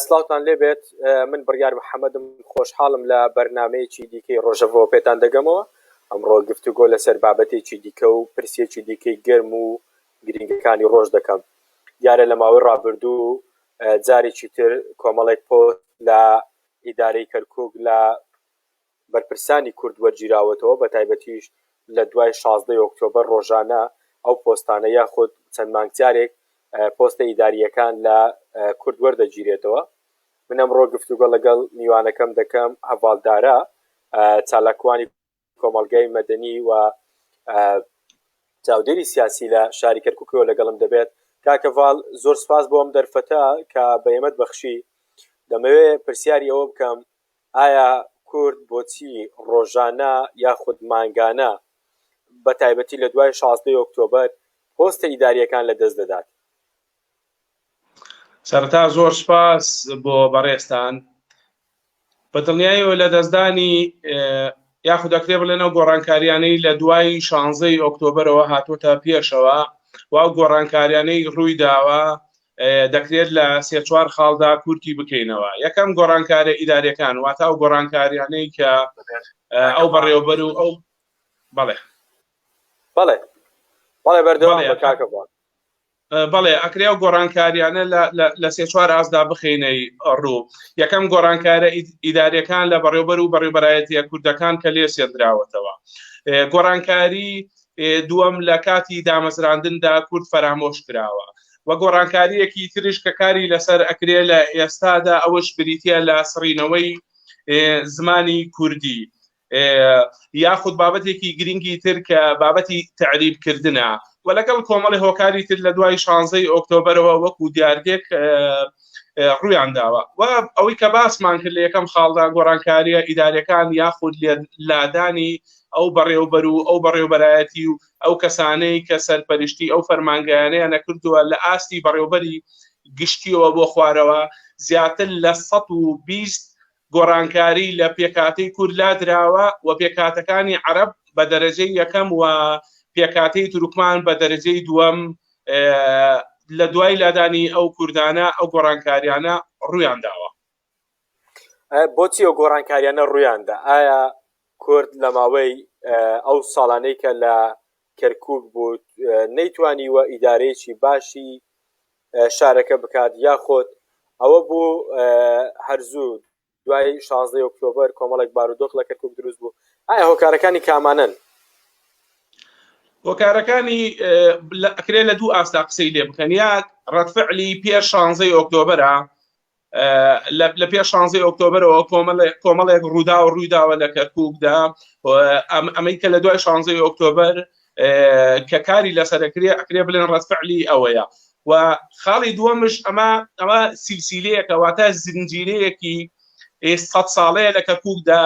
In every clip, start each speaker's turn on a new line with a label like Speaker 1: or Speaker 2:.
Speaker 1: سڵاوتان لێبێت من بڕیار محەممەدم خۆشحاڵم لە بەرنمەیەکی دیکەی ڕۆژەڤەوە پێتان دەگەمەوە ئەمڕۆ گفتوگۆ لەسەر بابەتێکی دیکە و پرسێکی دیکەی گەرم و گرنگەکانی ڕۆژ دەکەم دیارە لە ماوەی ڕابردوو جارێکی تر کۆمەڵێک پۆست لە ئیدارەی کەرکک لە بەرپرسانی کورد وەرگیراوەتەوە، بەتایبەتیش لە دوای 16 ی ئۆکتۆبەر ڕۆژانە ئەو پۆستانە یاخود چەند مانگ جارێک پۆستە ئیدارییەکان لە کورد وەردەگیرێتەوە. من ئەمڕۆ گفتوگۆ لەگەڵ میوانەکەم دەکەم هەڤاڵ دارا، چالاکوانی کۆمەڵگای مەدەنی و چاودێری سیاسی لە شاری کەرکوکەوە لەگەڵم دەبێت. کاک هەڤاڵ زۆر سوپاس بۆ ئەم دەرفەتە کە بە ئێمەت بەخشی. دەمەوێت پرسیاری ئەوە بکەم ئایا کورد بۆچی ڕۆژانە یاخود مانگانە بە تایبەتی لە دوای 16 ئۆکتۆبەر پۆستە ئیدارییەکان لە دەست دەدات؟
Speaker 2: سەرەتا زۆر سپاس بۆ بەڕێزتان. بە دڵنیایەوە لە دەستدانی یاخود دەکرێ بڵێن ئەو گۆڕانکاریانەی لە دوای شانزەی ئۆکتۆبەرەوە هاتۆتە پێشەوە و ئەو گۆڕانکاریانەی ڕووی داوە دەکرێت لە سێ چوار خاڵدا کورتی بکەینەوە یەکەم گۆڕانکارە ئیدارەکان واتە ئەو گۆڕانکاریانەی کە ئەو بەڕێوەبەر و ئەو بەڵێ
Speaker 1: بەڵێ بەڵێ بەردەوام بە کاکە بە
Speaker 2: بەڵێ ئەکرێ ئەو گۆڕانکاریانە لە سێ چوار ئاستدا بخینەی ڕوو یەکەم گۆڕانکارە ئیدارەکان لە بەڕێوبەر و بەڕێوبەرایەتیە کوردەکان کە لێ سێندراوەتەوە گۆڕانکاری دووەم لە کاتی دامەزراندندا کورد فەرامۆش کراوە و گۆڕانکاریەکی ترش کە کاری لەسەر ئەکرێ لە ئێستادا ئەوەش بریتە لە سڕینەوەی زمانی کوردی یاخود بابەتێکی گرنگی تر کە بابەتی تعریب کردنە و لەگەڵ کۆمەڵی هۆکاری تر لە دوای شانزەی ئۆکتۆبەرەوە وەکو دیاردێک ڕویان داوە و ئەوەی کە باسمان کرد لە یەکەم خاڵدا گۆڕانکاریە ئیدارەکان یاخود لادانی ئەو بەڕێوبەر و ئەو بەڕێوبەرایەتی و ئەو کەسانەی کە سەرپەرشتی ئەو فەرمانگایانەیان نەکردووە لە ئاستی بەڕێوبەری گشتیەوە بۆ خوارەوە زیاتر لە 120 گۆڕانکاری لە پێکهاتەی کورد لادراوە و پێکهاتەکانی عەرەب بە دەرەجەی یەکەم و پێکهاتەی تورکمان بە دەرەجەی دووەم لە دوای لادانی ئەو کوردانە ئەو گۆڕانکاریانە ڕوویان داوە.
Speaker 1: بۆچی ئەو گۆڕانکاریانە ڕوویاندا؟ ئایا کورد لە ماوەی ئەو ساڵانەی کە لە کەرکوک بوو نەیتوانیوە ئیدارەیەکی باشی شارەکە بکات یاخود ئەوە بوو هەرزوو دوای 16 ئۆکتۆبەر کۆمەڵێک بارودۆخ لە کەرکک دروست بوو ئایا هۆکارەکانی کامانەن؟
Speaker 2: هۆکارەکانی ئەکرێ لە دوو ئاستا قسەی لێ بکەن یا ڕەتفعلی پێش 16 ئۆکتۆبەرە لە پێش شانزەی ئۆکتۆبەرەوە کۆمەڵێک ڕوودا و ڕوویداوە لە کەرککدا ئەمەی کە لە دوای شانزەی ئۆکتۆبەر کە کاری لەسەرەکرێ ئەکرێ بڵێن ڕەتفعلی ئەوەیە و خاڵی دووەمش ئەمە ئەمە سیلسیلەیەکە واتە زنجیرەیەکی سە ساڵەیە لە کەرککدا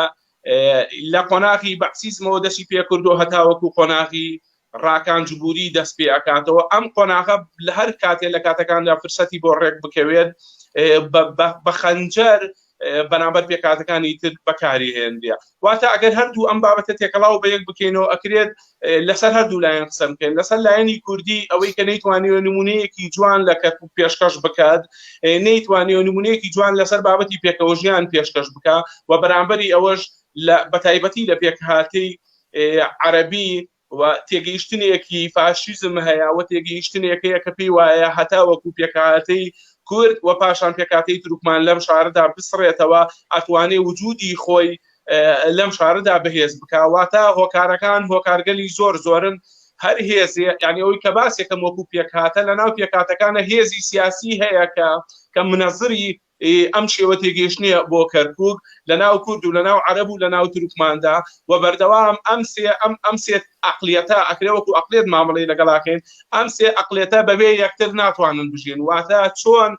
Speaker 2: لە قۆناغی بەعسیزمەوە دەستی پێکردو هەتاوەکو قۆناغی ڕاکان جبوری دەست پێ ئەکاتەوە ئەم قۆناغە لە هەر کاتێ لە کاتەکاندا فرسەتی بۆ ڕێک بکەوێت بە خەنجەر بەرامبەر پێکاتەکانی تر بەکاری هێنرێ واتە ئەگەر هەردوو ئەم بابەتە تێکەڵاو بە یەک بکەینەوە ئەکرێت لەسەر هەردوو لایەن قسە بکەین لەسەر لایەنی کوردی ئەوەی کە نەیتوانیوە نمونەیەکی جوان لە کەرکوک پێشکەش بکات نەیتوانیوە نمونەیەکی جوان لەسەر بابەتی پێکەوەژیان پێشکەش بکە و بەرامبەری ئەوەش لە بەتایبەتی لە پێکهاتەی عەربی و تێگەیشتنێکی فاشیزم هەیە و تێگەیشتنێک هەیە کە پێی وایە هەتا وەکو پێکهاتەی کورد و پاشان پێکهاتەی تورکمان لەم شارەدا بسڕێتەوە ئەتوانێ وجودی خۆی لەم شارەدا بەهێز بکا واتە هۆکارەکان هۆکارگەلی زۆر زۆرن هەر هێزێ یعنی ئەوەی کە باسێکم وەکو پێکهاتە لە ناو پێکهاتەکانە هێزی سیاسی هەیە کە کە منەزری ئەم شێوە تێگەیشتنەیە بۆ کەرکوک لە ناو کورد و لە ناو عەرەب و لە ناو تورکماندا و بەردەوام ئەم سێ ئەم ئەم سێ ئەقلیەتە ئەکرێ وەکو ئەقلیەت مامەڵەی لەگەڵاکەین ئەم سێ ئەقلیەتە بەبێ یەکتر ناتوانن بژین واتە چۆن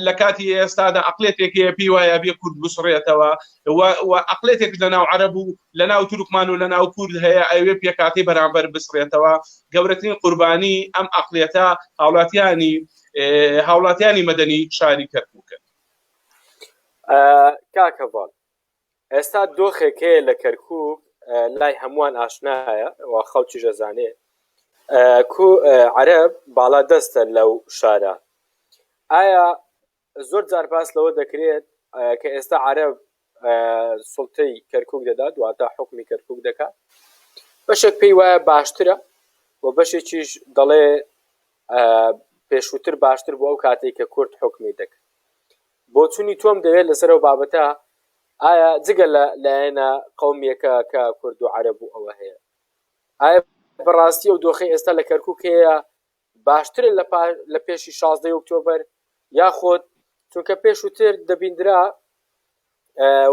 Speaker 2: لە کاتی ئێستادا ئەقلێتێک هەیە پێی وایە بێ کورد بسڕێتەوە و ئەقلێتێک لە ناو عەرەب و لە ناو تورکمان و لە ناو کورد هەیە ئەوێ پێکاتی بەرامبەر بسڕێتەوە گەورەترین قوربانی ئەم ئەقلیەتە هاوڵاتیانی هاوڵاتیانی مەدەنی شاری کەرکوکن.
Speaker 1: کاک هەڤاڵ ئێستا دۆخێک هەیە لە کەرکوک لای هەمووان ئاشنایە و خەڵکیش ئەزانێ کو عەرەب باڵا دەستە لەو شارە ئایا. زۆر جار باس لەوە دەکرێت کە ئێستا عەرەب سوڵتەی کەرکک دەدات واتە حکومی کەرکک دەکات بەشێک پێی وایە باشترە و بەشێکیش دەڵێ پێشووتر باشتر بۆ ئەو کاتێک کە کورد حکومی دەکرد بۆچوونی تۆم دەوێت لەسەر ئەو بابەتە ئایا جگە لە لایەنە قومیەکە کە کورد و عەرەب و ئەوە هەیە ئایا بەڕاستی ئەو دۆخی ئێستا لە کەرکک هەیە باشترە لە لە پێشی شازدەی ئۆکتۆبەر یاخود چونکە پێشووتر دەبیندرا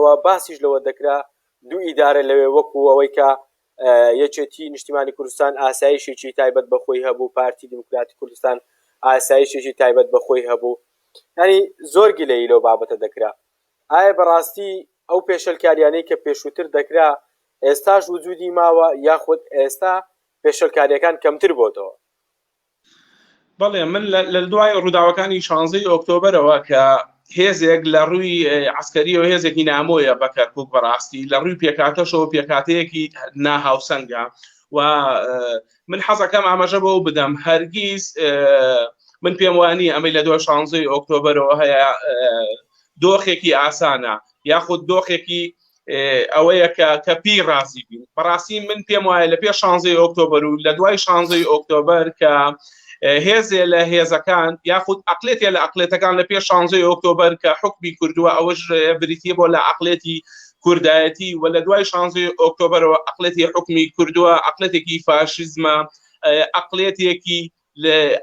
Speaker 1: و باسیش لەوە دەکرا دوو ئیدارە لەوێ وەکو ئەوەی کە یەکێتی نیشتیمانی کوردستان ئاسایشێکی تایبەت بەخۆی هەبوو پارتی دیموکراتی کوردستان ئاسایشێکی تایبەت بەخۆی هەبوو ینی زۆر گلەیی لەو بابەتە دەکرا ئایا بەڕاستی ئەو پێشلکاریانەی کە پێشووتر دەکرا ئێستاش وجودی ماوە یاخود ئێستا پێشلکاریەکان کەمتر بۆتەوە؟
Speaker 2: بەڵێ من لە دوای ڕووداوەکانی شانزەی ئۆکتۆبەرەوە کە هێزێک لە ڕووی عسکەریەوە هێزێکی نامۆیە بە کەرکک بەڕاستی لە ڕووی پێکاتەشەوە پێکاتەیەکی ناهاوسەنگە و من حەزەکەم ئاماژە بەو بدەم هەرگیز من پێم وانی ئەمەی لە دوای شانزەی ئۆکتۆبەرەوە هەیە دۆخێکی ئاسانە یاخود دۆخێکی ئەوەیە کە کە پێی ڕازی بین بەڕاستی من پێم وایە لە پێش شانزەی ئۆکتۆبەر و لە دوای شانزەی ئۆکتۆبەر کە هێزێ لە هێزەکان یاخود ئەقلێتێ لە ئەقلێتەکان لە پێش شانزەی ئۆکتۆبەر کە حکمی کردووە ئەوەش بریتە بۆ لە ئەقلێتی کوردایەتی و لە دوای شانزەی ئۆکتۆبەرەوە ئەقلێتی حکمی کردووە ئەقلێتێکی فاشیزمە ئەقلێتێکی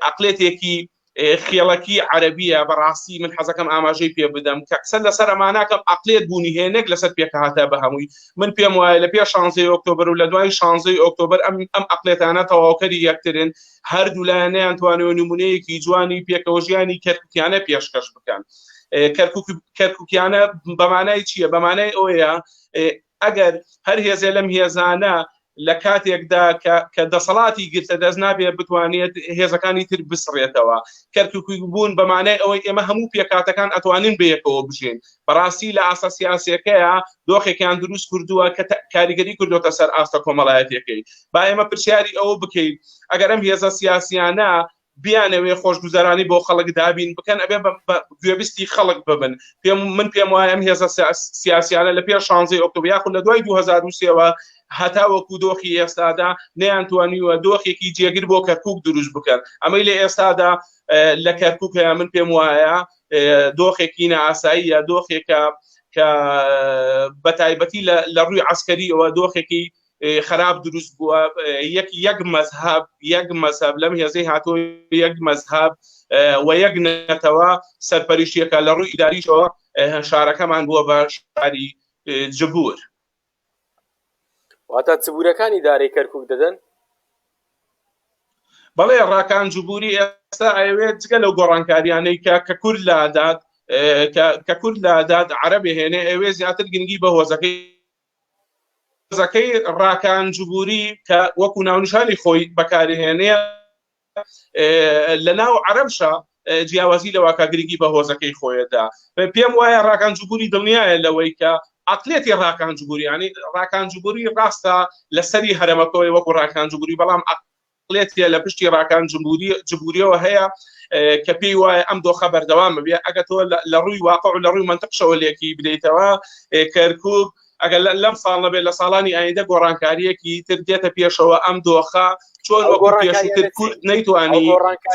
Speaker 2: ئەقلێتێکی خێڵەکی عەربیە بەڕاستی من حەزەکەم ئاماژەی پێ بدەم کە قسە لەسەر ئەماناکەم ئەقلێت بوونی هەیە نەک لەسەر پێکهاتە بە هەمووی من پێم وایە لە پێش شانزەی ئۆکتۆبەر و لە دوای شانزەی ئۆکتۆبەر ئەم ئەم ئەقلێتانە تەواوکەری یەکترن هەردوو لایەنیان توانەوە نمونەیەکی جوانی پێکەوە ژیانی کەرکوکیانە پێشکەش بکەن کەرکوک کەرکوکیانە بەمانای چییە بەمانای ئەوەیە ئەگەر هەر هێزێ لەم هێزانە لە کاتێکدا کە دەسەڵاتی گرتە دەست نابێت بتوانێت هێزەکانی تر بسڕێتەوە کەرکوکی بوون بە مانای ئەوەی ئێمە هەموو پێکاتەکان ئەتوانین بەیەکەوە بژین بەڕاستی لە ئاستە سیاسەکەیە دۆخێکیان دروست کردووە کە کاریگەری کردوتە سەر ئاستە کۆمەڵایەتەکەی با ئێمە پرسیاری ئەوە بکەین ئەگەر ئەم هێزە سیاسیانە بیانەوێ خۆشگوزەرانی بۆ خەڵک دابین بکەن ئەبێ گوێبیستی خەڵک ببن پێم من پێم وایە ئەم هێزە سیاسیانە لە پێش 16 ئۆکتۆبر یاخود لە دوای 2023ەوە هەتا وەکو دۆخی ئێستادا نەیانتوانیوە دۆخێکی جێگر بۆ کەرکک دروست بکەن ئەمەی لە ئێستادا لە کەرکک هەیە من پێم وایە دۆخێکی نائاساییە دۆخێکە کە بە تایبەتی لە ڕووی عسکەریەوە دۆخێکی خراپ دروست بووە یەک یەک مەزهب یەک مەزهب لەم هێزەی هاتووە یەک مەزهب و یەک نەتەوە سەرپەریشتیەکە لە ڕووی ئیداریشەوە شارەکەمان بووە بە شاری جبور
Speaker 1: واتە جبورەکانی دارەی کەرکک دەدەن
Speaker 2: بەڵێ ڕاکان جبوری ئێستا ئەیەوێت جگە لەو گۆڕانکاریانەی کە کە کورد لادات کە کورد لادات عەرەبێ هێنێ ئەوێ زیاتر گرنگی بە هۆزەکەی هۆزەکەی ڕاکان جبوری کە وەکو ناونیشانی خۆی بەکارهێنێ لە ناو عەرەبشە جیاوازی لەواکە گرنگی بە هۆزەکەی خۆیەدا پێم وایە ڕاکان جبوری دڵنیایە لەوەی کە ئەقلێتی ڕاکان جبوری ینی ڕاکان جبوری ڕاستە لەسەری هەرەمەکەی وەکو ڕاکان جبوری بەڵام ئەقلێتیە لە پشتی ڕاکان جمهوری جمهوریەوە هەیە کە پێی وایە ئەم دۆخە بەردەوام بێ ئەگە تۆ لە ڕووی واقع و لە ڕووی منطقشەوە لێکی بدەیتەوە کەرکک ئەگەر لەم ساڵ نەبێت لە ساڵانی ئایندە گۆڕانکاریەکی تر دێتە پێشەوە ئەم دۆخە چۆن وەکو پێشووتر کورد نەیتوانی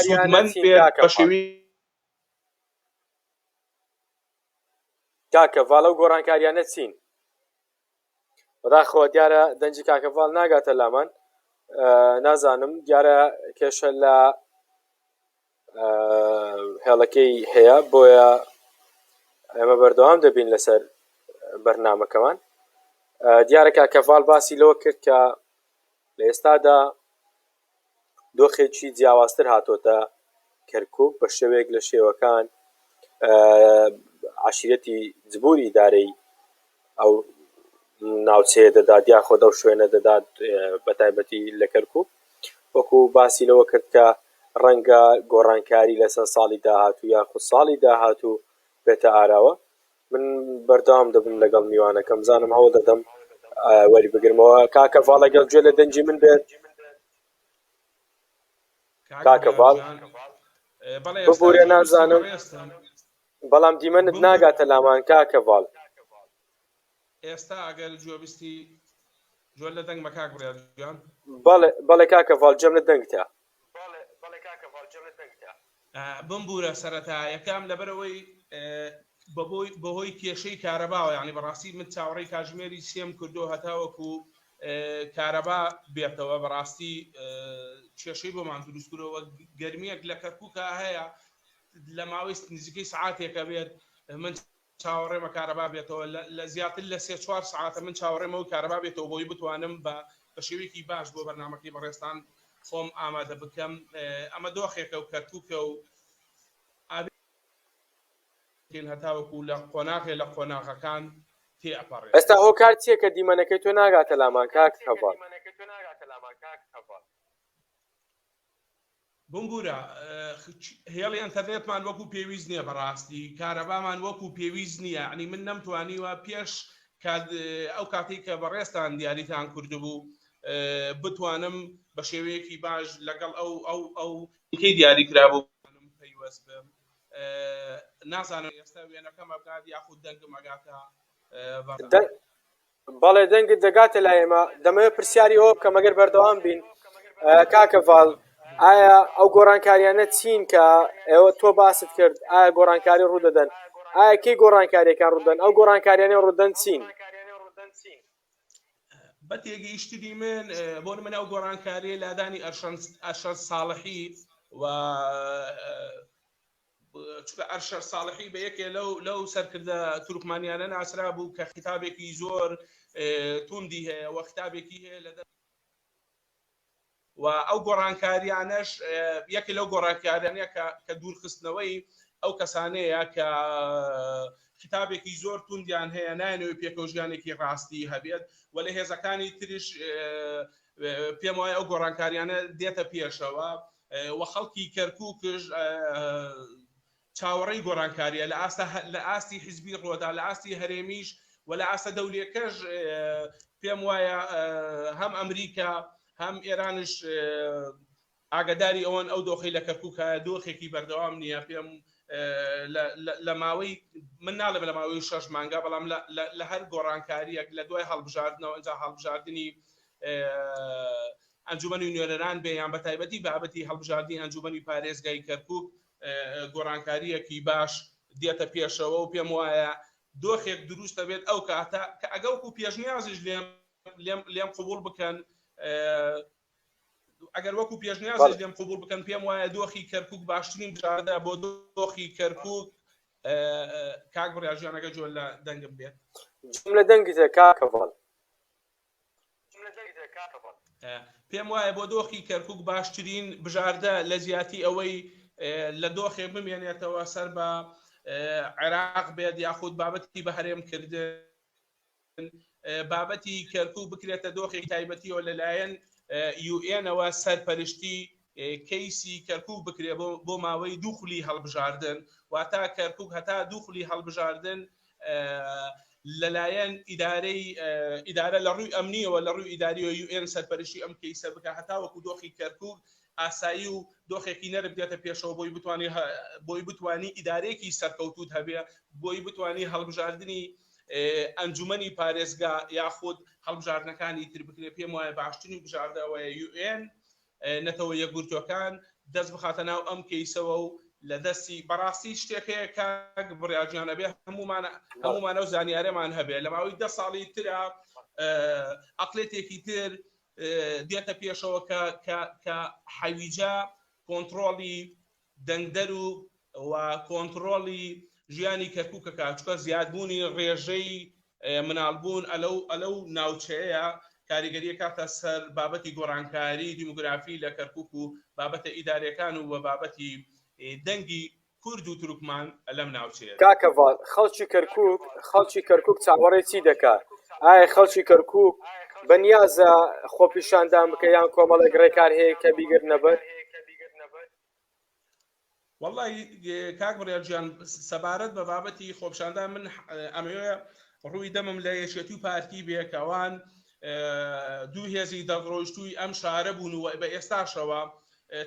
Speaker 2: سوودمەند بێت بە شێوی
Speaker 1: کاکە ڤاڵ ئەو گۆڕانکاریانە چین؟ بەداخەوە دیارە دەنگی کاکە ڤاڵ ناگاتە لامان نازانم دیارە کێشە لە هێڵەکەی هەیە بۆیە ئێمە بەردەوام دەبین لەسەر بەرنمەکەمان دیارە کاکە ڤاڵ باسی لەوە کرد کە لە ئێستادا دۆخێکی جیاوازتر هاتۆتە کەرکک بە شێوەیەک لە شێوەکان عشیرەتی جبور ئیدارەی ئەو ناوچەیە دەدات یاخۆ ئەو شوێنە دەدات بە تایبەتی لە کەرکک وەکو باسی لەوە کرد کە ڕەنگە گۆڕانکاری لەسەر ساڵی داهاتوو یاخود ساڵی داهاتوو بێتە ئاراوە من بەردەوام دەبم لەگەڵ میوانەکەم زانم هەوڵ دەدەم وەری بگرمەوە کاکە ڤاڵ لەگەڵ گوێ لە دەنگی من بێت کاکە ڤاڵ ببورە نازانم. بەڵام دیمەنت ناگاتە لامان کاک هەڤاڵ.
Speaker 2: ئێستا ئەگەر گوێبیستی جۆ لە دەنگمە کاک بڕیار گیان؟
Speaker 1: بەڵێ بەڵێ کاک هەڤاڵ گوێم لە دەنگتە.
Speaker 2: بمبورە سەرەتا یەکەم لەبەرئەوەی بەهۆی کێشەی کارەباوە یانی بەڕاستی من چاوەڕێی کاتژمێری سێم کردو هەتاوەکو کارەبا بێتەوە بەڕاستی کێشەی بۆمان دروست کردەوە گەرمیەک لە کەرکووکە هەیە لە ماوەی نزیکەی سعاتێکە بێت من چاوەڕێمە کارەبا بێتەوە لە زیاتر لە سێ چوار سعاتە من چاوەڕێمەوە کارەبا بێتەوە بۆی بتوانم بە بە شێوەیەکی باش بۆ بەرنمەکەی بەڕێزتان خۆم ئامادە بکەم ئەمە دۆخێکە و کەرکووکە و ئابێ هەتاوەکو لە قۆناغێ لە قۆناغەکان تێ ئەپەڕێت.
Speaker 1: ئێستا هۆکار چیە کە دیمەنەکەی تۆ ناگاتە لامان کاک هەڤاڵ؟
Speaker 2: بمبورە هێڵی ئەنتەرنێتمان وەکو پێویست نییە بەڕاستی کارەبامان وەکو پێویست نییە عنی من نەمتوانیوە پێش ئەو کاتێک کە بەڕێزتان دیاریتان کردبوو بتوانم بە شێوەیەکی باش لەگەڵ ئەو ئەو ئەو کەی دیاری کرابوو پەیوەست بم نازانم ئێستا وێنەکەم ئەگات یاخود دەنگم ئەگاتە
Speaker 1: بەڵێ دەنگت دەگاتە لای ئێمە دەمەوێت پرسیاری ئەوە بکەم ئەگەر بەردەوام بین کاکە ڤاڵ ئایا ئەو گۆڕانکاریانە چین کە ئێوە تۆ باست کرد ئایا گۆڕانکاری ڕوودەدەن ئایا کەی گۆڕانکاریەکان ڕوودەن ئەو گۆڕانکاریانە ڕوودەن چین؟
Speaker 2: بە تێگەیشتنی من بۆ من ئەو گۆڕانکاریە لادانی ئەرشەد ساڵحی و چونکە ئەرشەد ساڵحی بە یەکێ لەو لەو سەرکردە تورکمانیانە ناسرا بوو کە خیتابێکی زۆر توندی هەیە و خیتابێکی هەیە لە و ئەو گۆڕانکاریانەش یەکێ لەو گۆڕانکاریانە کە کە دوورخستنەوەی ئەو کەسانەیە کە خیتابێکی زۆر توندیان هەیە نایەنەوەی پێکەوە ژیانێکی ڕاستی هەبێت و لە هێزەکانی تریش پێم وایە ئەو گۆڕانکاریانە دێتە پێشەوە و خەڵکی کەرکوکش چاوەڕێی گۆڕانکاریە لە ئاستە لە ئاستی حزبی ڕۆدا لە ئاستی هەرێمیش و لە ئاستە دەولێکەش پێم وایە هەم ئەمریکا هەم ئێرانش ئاگداری ئەوەن ئەو دۆخی لە کەرکک هەیە دۆخێکی بەردەوام نییە پێم لە ماوەی من ناڵێم لە ماوەی شەش مانگا بەڵام لە هەر گۆڕانکاریەک لە دوای هەڵبژاردنەوە ئەجا هەڵبژاردننی ئەنجومەنی نوێنەران بێ یان بەتایبەتی بابەتی هەڵبژاردنی ئەنجومەنی پارێزگای کەرکوک گۆڕانکارییەکی باش دێتە پێشەوە و پێم وایە دۆخێک دروست دەبێت ئەو کاتە کە ئەگەوکو پێشنیازیش لێم لێم لێم قبوڵ بکەن ئەگەر وەکو پێشنیازیش لێم قبوڵ بکەن پێم وایە دۆخی کەرکوک باشترین بژاردە بۆ دۆخی کەرکوک کاک بڕیار ژیانەکە جۆر لە دەنگم بێت
Speaker 1: جم لە دەنگتە کاک هەڤاڵ.
Speaker 2: پێم وایە بۆ دۆخی کەرکک باشترین بژاردە لە جیاتی ئەوەی لە دۆخێ بمێنێتەوە سەر بە عێراق بێت یاخود بابەتی بە هەرێم کردن بابەتی کەرکک بکرێتە دۆخێک تایبەتیەوە لەلایەن یوئێنەوە سەرپەرشتی کەیسی کەرکک بکرێ بۆ ماوەی دوو خولی هەڵبژاردن واتا کەرکک هەتا دوو خولی هەڵبژاردن لەلایەن ئیدارەی ئیدارە لە ڕووی ئەمنیەوە لە ڕووی ئیداریەوە یو ئێن سەرپەرشتی ئەم کەیسە بکە هەتاوەکو دۆخی کەرکوک ئاسایی و دۆخێکی نەرم دێتە پێشەوە بۆی بتوانی بۆی بتوانی ئیدارەیەکی سەرکەوتوت هەبێ بۆی بتوانی هەڵبژاردنی ئەنجومەنی پارێزگا یاخود هەڵبژاردنەکانی تر بکرێ پێم وایە باشترین بژاردەوەیە یو ئێن نەتەوە یەکگرتووەکان دەست بخاتە ناو ئەم کەیسەوە و لە دەستی بەڕاستی شتێک هەیە کاک بڕیار گیان ئەبێ هەموومان هەموومان ئەو زانیارەمان هەبێ لە ماوەی دە ساڵی ترا ئەقلێتێکی تر دێتە پێشەوە کە کە کە حەویجە کۆنتڕۆڵی دەنگدەر و و کۆنتڕۆڵی ژیانی کەرکوک ئەکات چونکە زیادبوونی ڕێژەی مناڵبوون ئەلەو ئەلەو ناوچەیە کاریگەری ئەکاتە سەر بابەتی گۆڕانکاری دیموگرافی لە کەرکوک و بابەتە ئیداریەکان و بابەتی دەنگی کورد و تورکمان لەم ناوچەیەدا.
Speaker 1: کاک هەڤاڵ خەڵکی کەرکوک خەڵکی کەرکوک چاوەڕێی چی دەکا؟ ئایا خەڵکی کەرکوک بەنیازە خۆپیشاندان بکە یان کۆمەڵێک ڕێکار هەیە کە بیگرنە بەر؟
Speaker 2: وەڵی کاک بڕیار گیان سەبارەت بە بابەتی خۆپشاندان من ئەمەوێ ڕووی دەمم لە یەکێتی و پارتی بێ کە ئەوان دوو هێزی دەستڕۆیشتووی ئەم شارە بوون و بە ئێستاشەوە.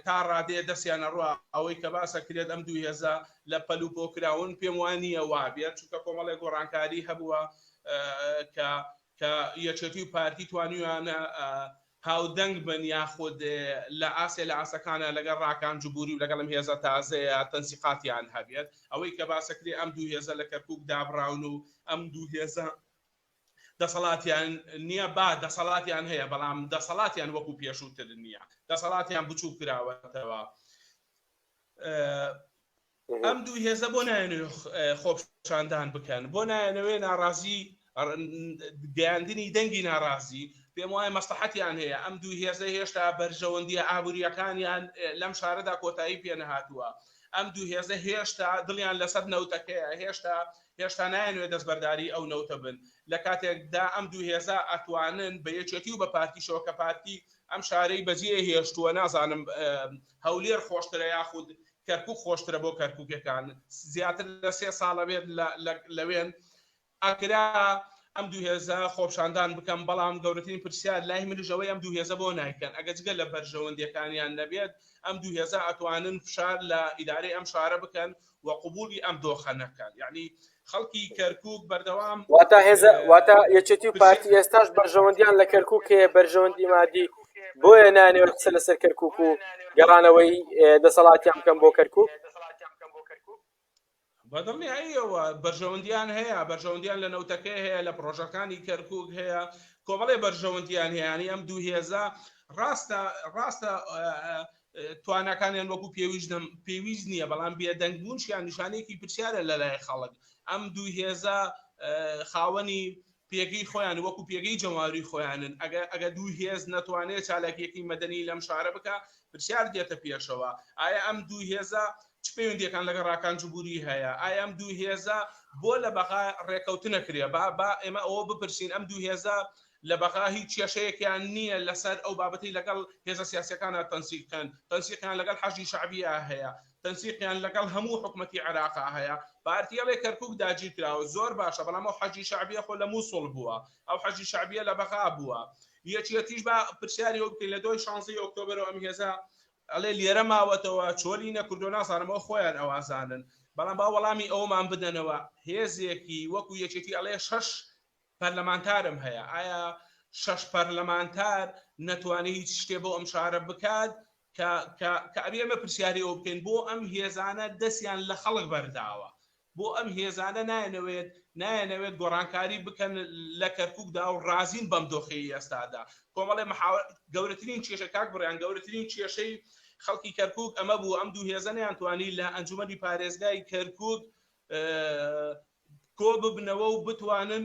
Speaker 2: تا ڕادەیە دەستیان ئەڕوا ئەوەی کە باسە کرێت ئەم دوو هێزە لە پەل و پۆ کراون پێم وا نییە وابێت چونکە کۆمەڵێک گۆڕانکاری هەبووە کە کە یەکێتی و پارتی توانیویانە هاودەنگ بن یاخود لە ئاستێ لە ئاستەکانە لەگەڵ ڕاکان جبوری و لەگەڵ ئەم هێزە تازەیە تەنسیقاتیان هەبێت ئەوەی کە باسەکرێ ئەم دوو هێزە لە کەرکوک دابڕاون و ئەم دوو هێزە دەسەڵاتیان نییە با دەسەڵاتیان هەیە بەڵام دەسەڵاتیان وەکو پێشووتر نییە دەسەڵاتیان بچوو کراوەتەوە ئەم دوو هێزە بۆ نایەنەوێ خۆپیشاندان بکەن بۆ نایەنەوێ ناڕازی گەیاندنی دەنگی ناڕازی پێم وایە مەسلحەتیان هەیە ئەم دوو هێزە هێشتا بەرژەوەندیە ئابووریەکانیان لەم شارەدا کۆتایی پێ نەهاتووە ئەم دوو هێزە هێشتا دڵیان لەسەر نەوتەکەیە هێشتا هێشتا نایەنوێ دەستبەرداری ئەو نەوتە بن لە کاتێکدا ئەم دوو هێزە ئەتوانن بە یەکێتی و بە پارتیشەوە کە پارتی ئەم شارەی بەجێ هێشتووە نازانم هەولێر خۆشترە یاخود کەرکوک خۆشترە بۆ کەرکوکەکان زیاتر لە سێ ساڵە بێت لەوێن ئەکرا ئەم دوو هێزە خۆپشاندان بکەم بەڵام گەورەترین پرسیار لای منیش ئەوەی ئەم دوو هێزە بۆ نایکەن ئەگە جگە لە بەرژەوەندیەکانیان نەبێت ئەم دوو هێزە ئەتوانن فشار لە ئیدارەی ئەم شارە بکەن و قبولی ئەم دۆخە نەکەن یعنی خەڵکی کەرکوک بەردەوام
Speaker 1: واتا هێزە واتا یەکێتی و پارتی ئێستاش بەرژەوەندیان لە کەرکوک هەیە بەرژەوەندی مادی بۆیە نانەوێت قسە لەسەر کەرکوک و گەڕانەوەی دەسەڵاتیان بکەن بۆ کەرکوک.
Speaker 2: بەدڵنیاییەوە بەرژەوەندیان هەیە بەرژەوەندیان لە نەوتەکەی هەیە لە پرۆژەکانی کەرکک هەیە کۆمەڵێ بەرژەوەندیان هەیەیانی ئەم دوو هێزە ڕاستە ڕاستە تواناکانیان وەکو پێویست پێویست نییە بەڵام بێدەنگ بوونشیان نیشانەیەکی پرسیارە لەلای خەڵک ئەم دوو هێزە خاوەنی پێگەی خۆیان وەکو پێگەی جەماوەری خۆیانن ئەگە ئەگە دوو هێز نەتوانێت چالاکیەکی مەدەنی لەم شارە بکە پرسیار دێتە پێشەوە ئایا ئەم دوو هێزە چ پەیوەندیەکان لەگەڵ ڕاکان جبوری هەیە ئایا ئەم دوو هێزە بۆ لە بەغا ڕێکەوتنە کرێ با با ئێمە ئەوە بپرسین ئەم دوو هێزە لە بەغا هیچ کێشەیەکیان نییە لەسەر ئەو بابەتەی لەگەڵ هێزە سیاسیەکانە تەنسیق بکەن تەنسیقیان لەگەڵ حەشدی شەعبیە هەیە تەنسیقیان لەگەڵ هەموو حکومەتی عێراقا هەیە پارتی ئەڵێ کەرکوک داگیر کراوە زۆر باشە بەڵام ئەو حەشدی شەعبیە خۆ لە موسڵ بووە ئەو حەشدی شەعبیە لە بەغا بووە یەکیەتیش با پرسیاری ئەو بکەین لە دوای شانزەی ئۆکتۆبەرەوە ئەم هێزە ئەڵێ لێرە ماوەتەوە چۆلی نەکردو نازانم ئەو خۆیان ئەوازانن بەڵام با وەڵامی ئەومان بدەنەوە هێزێکی وەکو یەکێتی ئەڵێ شەش پەرلەمانتارم هەیە ئایا شەش پەرلەمانتار نەتوانێت هیچ شتێ بۆ ئەم شارە بکات کە کە کە ئەبێ ئێمە پرسیاری ئەوە بکەین بۆ ئەم هێزانە دەستیان لە خەڵک بەرداوە بۆ ئەم هێزانە نایەنەوێت نایەنەوێت گۆڕانکاری بکەن لە کەرکوکدا و ڕازین بەم دۆخەی ئێستادا کۆمەڵێ محاوە گەورەترین کێشە کاک بڕیان گەورەترین کێشەی خەڵکی کەرکوک ئەمە بوو ئەم دوو هێزە نەیانتوانی لە ئەنجومەنی پارێزگای کەرکوک کۆ ببنەوە و بتوانن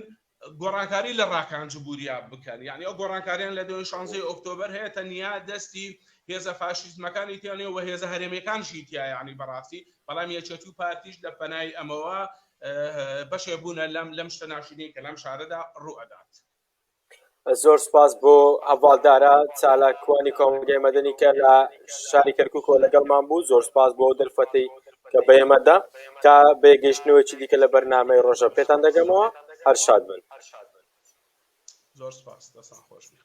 Speaker 2: گۆڕانکاری لە ڕاکان جبوریا بکەن یعنی ئەو گۆڕانکاریان لە دوای شانزەی ئۆکتۆبەر هەیە تەنیا دەستی هێزە فاشیزمەکانی تیانێ و هێزە هەرێمیەکانشی تیا یعنی بەڕاستی بەڵام یەکێتی و پارتیش لە پەنای ئەمەوە بەشێ بوونە لەم لەم شتە ناشرینەی کە لەم شارەدا ڕوو ئەدات.
Speaker 1: زۆر سپاس بۆ هەڤاڵ دارا چالاکوانی کۆمەڵگای مەدەنی کە لە شاری کەرکوکەوە لەگەڵمان بوو زۆر سپاس بۆ دەرفەتەی کە بە ئێمە دا تا بە گەیشتنەوەیەکی دیکە لە بەرنامەی ڕۆژە پێتان دەگەمەوە هەر شاد بن.
Speaker 2: زۆر سپاس دەستان خۆش بێ.